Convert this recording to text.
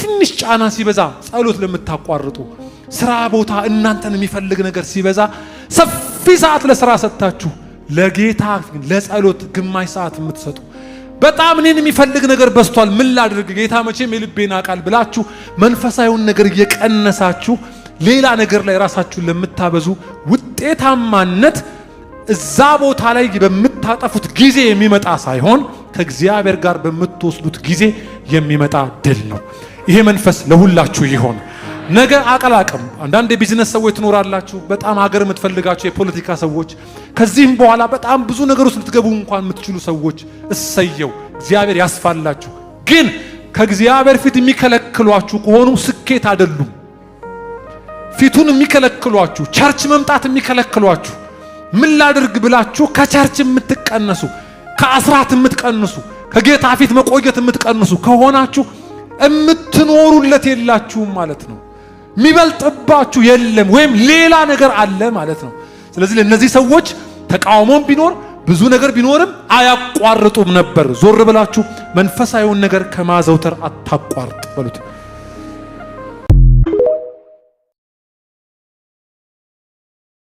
ትንሽ ጫና ሲበዛ ጸሎት ለምታቋርጡ፣ ስራ ቦታ እናንተን የሚፈልግ ነገር ሲበዛ ሰፊ ሰዓት ለስራ ሰጥታችሁ ለጌታ ለጸሎት ግማሽ ሰዓት የምትሰጡ፣ በጣም እኔን የሚፈልግ ነገር በዝቷል፣ ምን ላድርግ ጌታ መቼም የልቤን ያውቃል ብላችሁ መንፈሳዊውን ነገር እየቀነሳችሁ ሌላ ነገር ላይ ራሳችሁን ለምታበዙ፣ ውጤታማነት እዛ ቦታ ላይ በምታጠፉት ጊዜ የሚመጣ ሳይሆን ከእግዚአብሔር ጋር በምትወስዱት ጊዜ የሚመጣ ድል ነው። ይሄ መንፈስ ለሁላችሁ ይሆን። ነገ አቀላቅም አንዳንድ የቢዝነስ ሰዎች ትኖራላችሁ፣ በጣም ሀገር የምትፈልጋችሁ የፖለቲካ ሰዎች፣ ከዚህም በኋላ በጣም ብዙ ነገር ውስጥ ልትገቡ እንኳን የምትችሉ ሰዎች፣ እሰየው፣ እግዚአብሔር ያስፋላችሁ። ግን ከእግዚአብሔር ፊት የሚከለክሏችሁ ከሆኑ ስኬት አይደሉም። ፊቱን የሚከለክሏችሁ፣ church መምጣት የሚከለክሏችሁ፣ ምን ላድርግ ብላችሁ ከ church የምትቀነሱ፣ ከአስራት የምትቀንሱ፣ ከጌታ ፊት መቆየት የምትቀንሱ ከሆናችሁ የምትኖሩለት የላችሁም ማለት ነው። የሚበልጥባችሁ የለም ወይም ሌላ ነገር አለ ማለት ነው። ስለዚህ ለእነዚህ ሰዎች ተቃውሞም ቢኖር ብዙ ነገር ቢኖርም አያቋርጡም ነበር። ዞር ብላችሁ መንፈሳዊውን ነገር ከማዘውተር አታቋርጥ በሉት።